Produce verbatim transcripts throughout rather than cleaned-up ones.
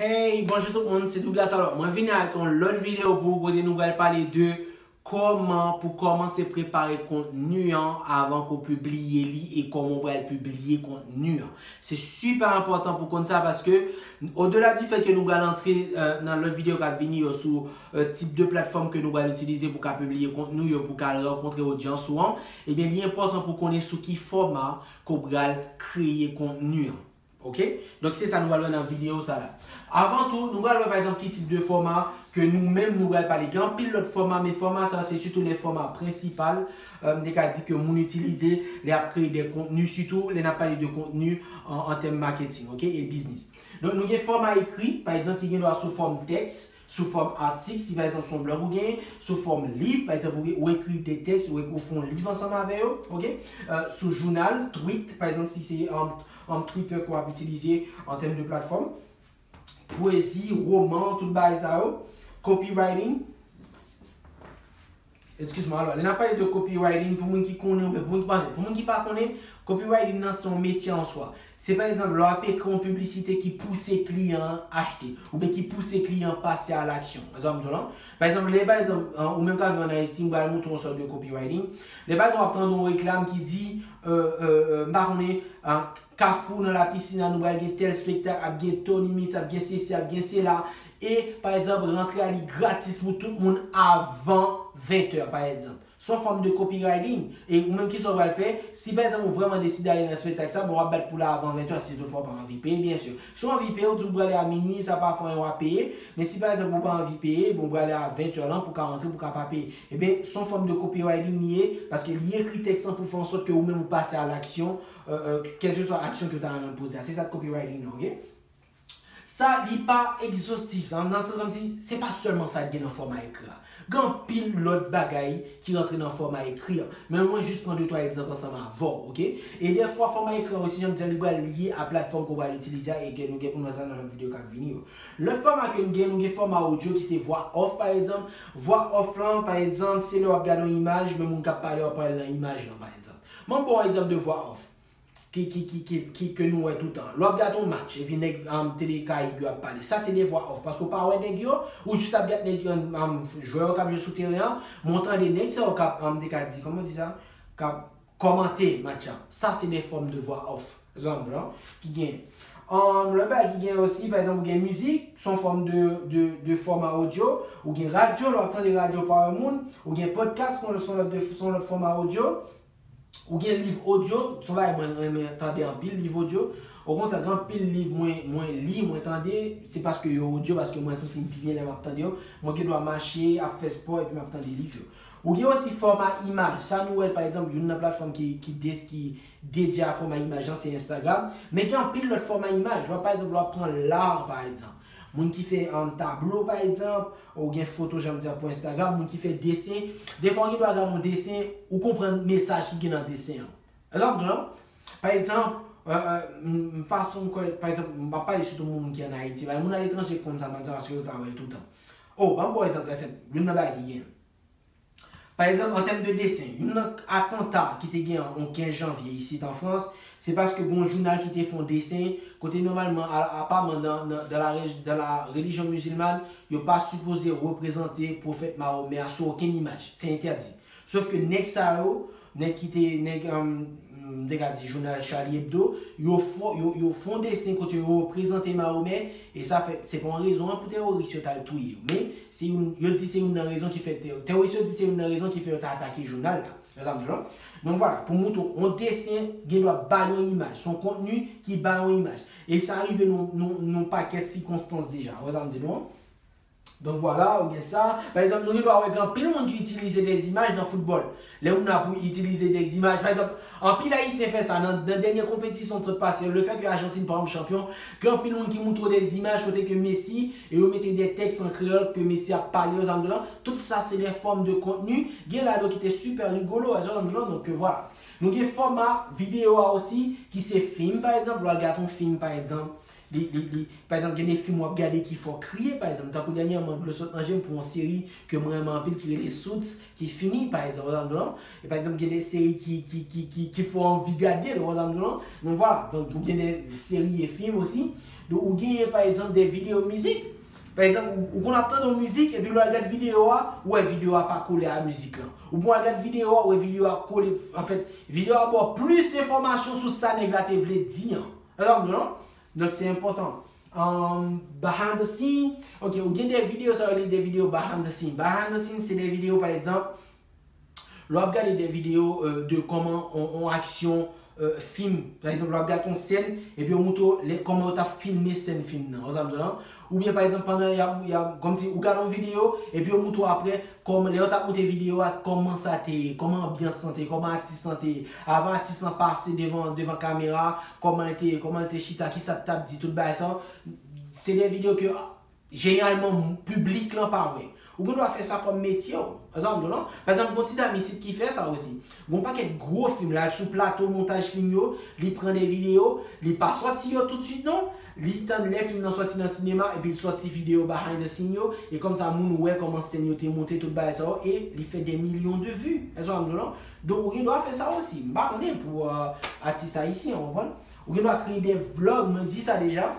Hey, bonjou tout moun, se Douglas. Alò, mwen vini avèk yon lòt videyo pou ou kote nou pral pale de kòman pou kòmanse prepare kontni an avan ke w pibliye li e kòman w pral pibliye kontni an. Se sipè enpòtan pou konn sa paske, odela di fèt ke nou pral antre euh, nan lòt videyo k ap vini yo sou euh, tip de platfòm ke nou pral itilize pou ka pibliye kontni yo, pou ka al rankontre odyans ou an, ebyen li enpòtan pou konnen sou ki fòma ke w pral kreye kontni an. Ok? Donk se sa nou pral wè nan videyo sa la. Avan tou, nou pral wè pa egzanp ki tip de fòma ke nou menm nou pral pale. Gen anpil lòt fòma, men fòma sa se sitou lè fòma prensipal, euh, m te ka di ke moun itilize lè y ap kreye de kontni, sitou lè n ap pale de kontni an, an tèm maketing, ok, e biznis. Donk nou gen fòma ekri, pa egzanp ki gen dwa sou fòm tèks, sou fòm atik, si pa egzanp se yon blòg ou genyen, sou fòm liv, pa egzanp ou, ou ekri de tèks, ou, ou fè yon liv ansanm avè yo, ok? Euh, sou jounal, tweet, pa egzanp si se um, um, Twitter ke w ap itilize an tèm de platfòm, pwezi, woman, tout bagay sa yo, copywriting, Excuse-moi, alò, lè n ap pale de copywriting, pou moun ki konnen oubyen pou moun ki pa, pou moun ki pa konnen, copywriting nan se yon metye an swa. Se pa egzanp, lè w ap ekri yon piblisite ki pouse kliyan an achte, oubyen ki pouse kliyan an pase a laksyon. Ou sa m di w lan? Pa egzanp, lè pa egzanp, an, ou menm k ap viv ann Ayiti, m pral montre w yon sòt de copywriting. Lè pa egzanp, w ap tande yon reklam ki di, euh, euh, euh, m pa konnen, an, Kafou nan la piscine, nou pral gen tèl spektak, ap gen Tony Mix, ap gen sesi, ap gen sela. E, pa egzanp, rantre a li gratis pou tout moun avan ventè, pa egzanp. Se yon fòm de copywriting. E ou menm ki sa w pral fè, si pa egzanp ou vrèman deside ale nan spektak sa, bon, w ap bat pou la avan ventè, si toutfwa w pa anvi peye, byen si. Si w anvi peye, ou di w prale a minui, sa pa fè anyen w ap peye, men si pa egzanp ou pa anvi peye, bon, ou prale a ventè lan pou w ka rantre, pou w ka pa peye. Ebyen, se yon fòm de copywriting li ye, paske li ekri tèks lan pou fè an sòt ke ou menm ou pase a laksyon, euh, euh, kèlkeswa aksyon ke w ta renmen poze a. Se sa k copywriting nan, ok? Sa, li pa egzostif, nan, nan sans kòmsi, se pa sèlman sa k gen nan fòma ekri a. Gen anpil lòt bagay ki rantre nan fòma ekri a. Men mwen jis pran de twa egzanp ansanm avè w, ok? E dèfwa, fòma ekri a osi, jan m di a, li pral lye a platfòm ke w pral itilize a, e ke nou gen pou n wè sa nan lòt videyo k ap vini yo. Lòt fòma ke n gen, nou gen fòma odyo ki se vwa off, pa egzanp. Vwa off lan, pa egzanp, se lè w ap gade yon imaj, men moun k ap pale a pale nan imaj lan, pa egzanp. Ban m ba w yon egzanp de vwa off. Ki, ki, ki, ki, ki, ke nou wè toutan. Lè w ap gade yon match, epi nèg um, Tele Karayib yo ap pale. Sa se de vwa off. Paske w pa wè nèg yo, ou jis ap gade nèg, um, um, jwè yo k ap jwe sou teren an, men w tande nèg sa yo k ap, um, te ka di, kòman w di sa? K ap kòmante match la. Sa se de fòm de vwa off. Ou sa m di w lan? Ki gen. Um, lòt bagay ki gen osi, pa egzanp, ou gen mizik, se yon fòm de, de, de fòma odyo. Ou gen radyo, lè w ap tande radyo pawòl moun. Ou gen podcast, se yon, se yon lòt de, se yon lòt fòma odyo. Ou gen liv odyo, se yon bagay mwen renmen tande anpil, liv odyo. Okontrè, gen anpil liv mwen, mwen li, mwen tande, se paske yo odyo, paske mwen santi m pi byen lè m ap tande yo. Mwen gen dwa mache, ap fè spò, epi m ap tande liv yo. Ou gen osi fòma imaj. Sa nou wè, pa egzanp, youn nan platfòm ki, ki, des, ki dedye a fòma imaj lan, se Instagram. Men gen anpil lòt fòma imaj. W ap, pa egzanp, w ap pran lar, pa egzanp. Moun ki fè um, tablo, pa egzanp, ou gen foto, jan m di a, pou Instagram, moun ki fè desen. Defwa, ou gen dwa gade yon desen, ou konprann mesaj ki gen nan desen an. Ou sa m di w lan? Pa egzanp, euh, euh, m, m fason m kwè, pa egzanp, m ap pale sitou moun ki ann Ayiti. Paske moun aletranje konn sa m ap di a paske yo ka wè l toutan. O, ban m ba w egzanp trè senp. Youn nan bagay ki gen. Pa egzanp, an tèm de desen, youn nan atanta ki te gen yon kenz janvye isit an Frans, se paske gen yon jounal ki te fè yon desen, kote nòmalman, a, apaman nan, nan, dans la, dans la religion musulmane, yo pa sipoze reprezante pwofèt Mahomè a sou okenn imaj. Se entèdi. Sof ke nèg sa yo, nèg ki te, nèg, um, m te ka di jounal Charlie Hebdo, yo fè, yo, yo fè yon desen kote yo reprezante Mahomè, e sa fè, se pa yon rezon an pou teworis yo t al touye yo. Men, se youn, yo di se youn nan rezon ki fè, te, teworis yo di se youn nan rezon ki fè yo ta atake jounal la. Ou sa m di w lan? Donk vwala, pou montre w, yon desen gen dwa bay yon imaj, se yon kontni ki bay yon imaj. E sa rive nan, nan, nan pakèt sikonstans deja. Ou sa m di w lan? Donk vwala, ou gen sa. Pa egzanp, nou gen dwa wè gen anpil moun ki itilize de zimaj nan foutbòl. Lè moun ap itilize de zimaj, pa egzanp, anpil Ayisyen fè sa nan, nan dènye konpetisyon k sot pase, lefètke Ajantin pa janm chanpyon, gen anpil moun ki montre w de zimaj kote ke Messi, e yo mete de tèks an kreyòl ke Messi ap pale, ou sa m di w lan. Tout sa se de fòm de kontni, gen ladan ki te sipè rigolo, ou sa m di w lan, donk vwala. Nou gen fòma videyo a osi, ki se fim, pa egzanp, lè w al gade yon fim, pa egzanp, Li, li, li, pa egzanp, gen de fim w ap gade ki fè w kriye, pa egzanp. Tankou dènyèman, dlo sot nan je m pou yon seri ke mwen renmen anpil ki rele Suits, ki fini, pa egzanp, w sa m di w lan. E pa egzanp, gen de seri ki, ki, ki, ki, ki fè w anvi gade l, w sa m di w lan. Donk, vwala. Donk, ou gen de seri e fim osi. Donk, ou genyen, pa egzanp, de videyo mizik. Pa egzanp, ou, ou konn ap tande yon mizik, epi lè w al gad videyo a, ou wè videyo a pa kole a mizik lan. Oubyen w al gad videyo a, ou wè videyo a kole, anfèt, videyo a ba w plis enfòmasyon sou sa nèg la te vle di an. Alò, non? Donk, se enpòtan. Um, behind the scene, ok, ou gen de videyo, sa yo rele de videyo behind the scene. Behind the scene, se de videyo, pa egzanp, lè w ap gade de videyo, euh, de kòman on, on aksyon, euh, fim. Pa egzanp, lè w ap gade on sèn, epi yo montre w lè, kòman yo t ap filme sèn fim nan. Ou sa m di w lan? Oubyen, pa egzanp, pandan y ap, y ap, kòmsi ou gade yon videyo, epi yo montre w apre, kòman, lè yo t ap monte videyo a, kòman sa te ye, kòman anbyans lan te ye, kòman atis lan te ye. Avan atis lan pase devan, devan kamera, kòman l te ye, kòman l te chita, kisa l t ap di, tout bagay sa. Se de videyo ke jeneralman, piblik lan pa wè. Ou gen dwa fè sa kòm metye w. Ou sa m di w lan? Pa egzanp, gon ti dam isit ki fè sa osi. Gon pakèt gwo fim la sou plato montaj fim yo, li pran de videyo, li pa sòti yo toutswit non. Li tann lè fim nan sòti nan sinema, epi l sòti videyo behind the scene yo, e kòmsa moun wè kòman sèn yo te monte, tout bagay sa yo, e li fè de milyon de vi. Ou sa m di w lan? Donk, ou gen dwa fè sa osi. M pa konnen pou, euh, atis ayisyen, ou konprann? Ou gen dwa kreye de vlog, mwen di sa deja.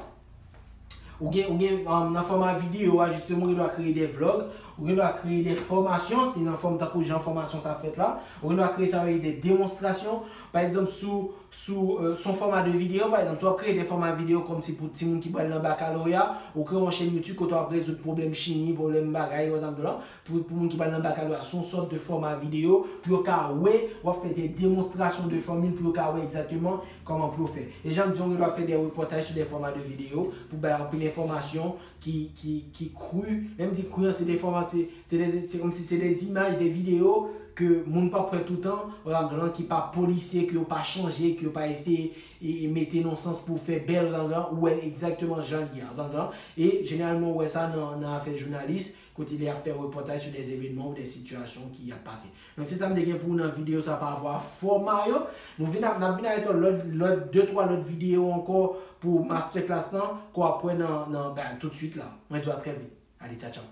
Ou gen, ou gen, um, nan fòma videyo a, jisteman, ou gen dwa kreye de vlog, ou gen dwa kreye de fòmasyon, se nan fòm tankou jan fòmasyon sa fèt la. Ou gen dwa kreye sa yo rele de demonstrasyon. Pa egzanp, sou, sou, euh, sou yon fòma de videyo, pa egzanp, si w ap kreye de fòma videyo kòmsi pou timoun ki pral nan bakaloreya, ou kreye yon chèn YouTube kote w ap rezoud pwoblèm chimi, pwoblèm bagay, ou sa m di w lan, pou, pou moun ki pral nan bakaloreya, se yon sòt de fòma videyo, pou yo ka wè, w ap fè de demonstrasyon de fòmil, pou yo ka wè egzakteman kòman pou yo fè. E jan m di w, ou gen dwa fè de repòtaj sou de fòma de videyo pou bay anpil enfòmasyon ki, ki, ki kri. Lè m di kri an, se de fòma, se, se de, se kòmsi se de imaj, de videyo ke moun p ap wè toutan, ou sa m di w lan, ki pa polisye, ke yo pa chanje, ke yo pa eseye e, e mete nan sans pou fè bèl, ou sa m di w lan, ou wè l egzakteman jan l ye a, ou sa m di w lan. E jeneralman, ou wè sa nan, nan afè jounalis, kote li ap fè repòtaj sou de evènman ou de sitiyasyon ki ap pase. Donk, se sa m te gen pou ou nan videyo sa pa rapò a fòma yo. Nou vin ap, n ap vin avèk lòt, lòt, de, twa lòt videyo ankò pou masterclass lan, ke w ap wè nan, nan, ben, toutswit la. Mwen di w a trè vit. Allez, ciao, ciao.